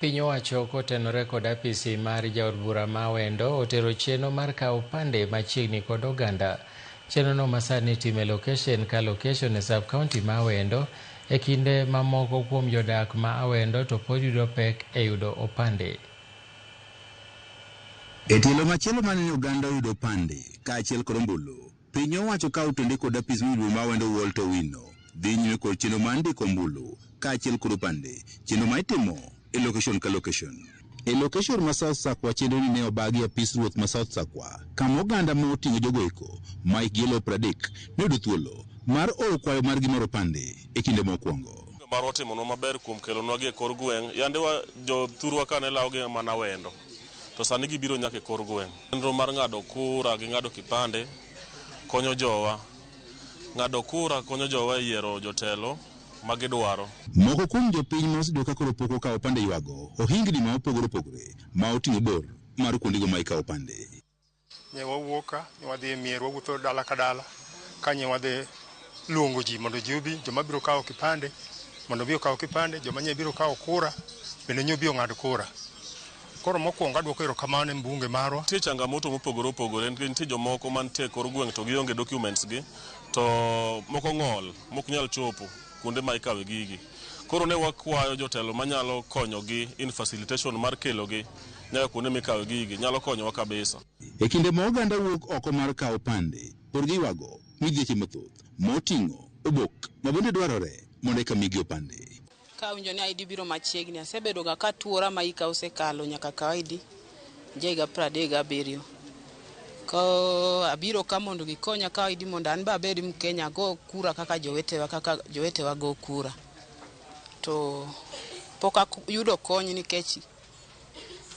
Piny owacho kotenore kod apisi mar jaod bura ma Awendo otero chenro mar kawo opande machiegni kod oganda. Chenro no masani itimo e location ka location e sub county ma Awendo e kinde ma moko kuom jodak ma Awendo to pod yudo pek e yudo opande. E tielo machielo mane oganda oyudo opande kaachiel kod ombulu, piny owacho ka otende kod apis miluongo ma Awendo Walter Owino dhi nyime kod chenro mar ndiko ombulu kaachiel kod opande, chenro ma itimo e location ka location. E location ma South Sakwa chenro ni ne obagi apis ruoth ma South Sakwa kama oganda ma oting'o jogo eko ma hikgi olo 30 ne oyudo thuolo mar oro kwayo margi mar opande e kinde mokwongo. Marwa otimonwa maber kuom kelonwa gi e kor gweng'. Yande wa jothurwa ka ne lawogi mana Awendo, to sani gibiro nyaka e kor gweng'. Chenro mar ng'ado kura gi ng'ado kipande konyo jowa. Ng'ado kura konyo jowa e yiero jotelo magidwaro. Moko kuom jopiny ma oseyudo ka koro pok okawo opande ywago ohingni ma opogore opogore ma oting'o bor mar kuondego ma ikawo opande. Ne wawuok ka, ne wadhi e mier, wawuotho dala ka dala, ka nye wadhi luongo ji mondo ji obi, joma biro kawo kipande mondo obi okaw kipande, joma nye biro kawo kura bende nye obi ong'ad kura. Koro mokwongo adwoko erokamano ne mbunge marwa. Nitie changamoto mopogore opogore nikech nitie jomoko mantie e kor gweng' to gionge documents gi to moko ng'ol mok nyal chopo kuonde ma ikawe gigi. Koro ne wakwayo jotelo manyalo konyogi in facilitation mar kelogi nyaka kuonde mikawe gigi nyalo konyowa kabisa. E kinde ma oganda wuok oko mar kawo opande, pod giywago midhieche mathoth moting'o obok ma bende dwarore mondo eka migi opande. Ka awinjo ni ID biro machiegni, asebedo ga katuora ma hika osekalo nyaka kaw ID, ja higa 37. Ko abiro ka mondo gikonya kawo ID mondo an be abed Mkenya ago kura kaka jowetewa go kura. To pok ayudo kony nikech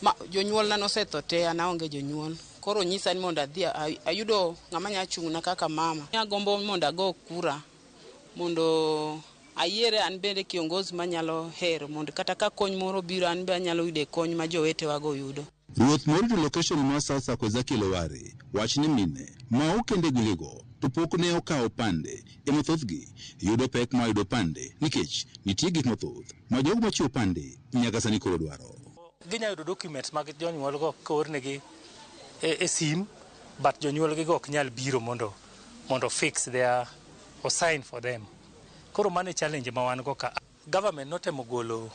ma, jonyuolna nosetho te, an aonge jonyuol. Koro nyisa ni mondo adhi ayudo ng'ama nya chung'na kaka mama. Agombo mondo ago kura mondo ayiere an bende kiongozi manyalo hero mondo kata ka kony moro obiro, an be anyalo yude kony ma jowetewa go yudo. Ruoth morito location mar South Sakwa Ezekiel Oware wach ni mine ma okende gwengego to pok ne okawo opande ema thothgi yudo pek mar yudo opande nikech nitie gik mathoth ma jogo machiwo opande nyaka sani koro dwaro. Ginyalo yudo documents mag jonyuolgo koornegi e sim, but jonyuolgigo ok nyal biro mondo fix their or sign for them. Koro mano e challenge ma wan go ka. Government notemo golo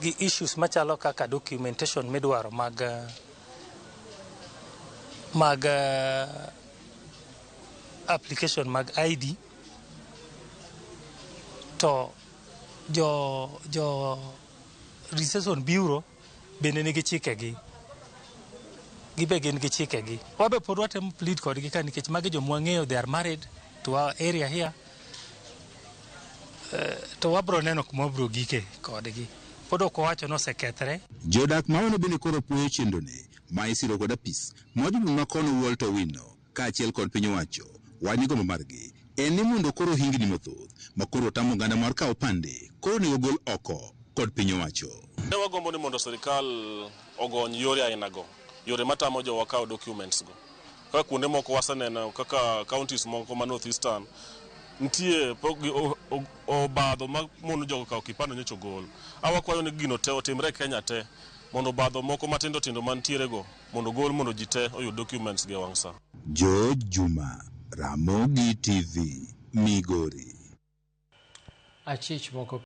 gi issues machalo kaka documentation midwaro mag application mag ID, to jo registration bureau bende nigi chikegi, gibe gin gi chikegi. Wabe pod watemo plead kodgi ka nikech magi joma wang'eyo, they are married to our area here. To wabro neno kuma wabro gike kodgi, pod ok wawacho ni osekethre. Jodak ma Awendo bende koro puoyo chenroni ma isiro kod apis mar jobura ma kono Walter Owino kaachiel kod piny owacho wach ni gombo margi en ni mondo koro hingni mathoth ma koro tamo oganda mar kawo opande koro onego gol oko kod piny owacho. Ne wagombo ni mondo sirikal ogony yore aina go, yore matamo jowa kawo documents go. Kaka kuonde moko waseneno kaka counties moko ma North Eastern nitie pok obadho ma mono jogo kawo kipande nyocha ogol. Awakwayo ni gino te otimre e Kenya te mondo obadho moko matindo tindo mantiere go mondo ogol mondo ji te oyud documents gi e wang' sa. George Juma, Ramogi TV, Migori. Achich moko.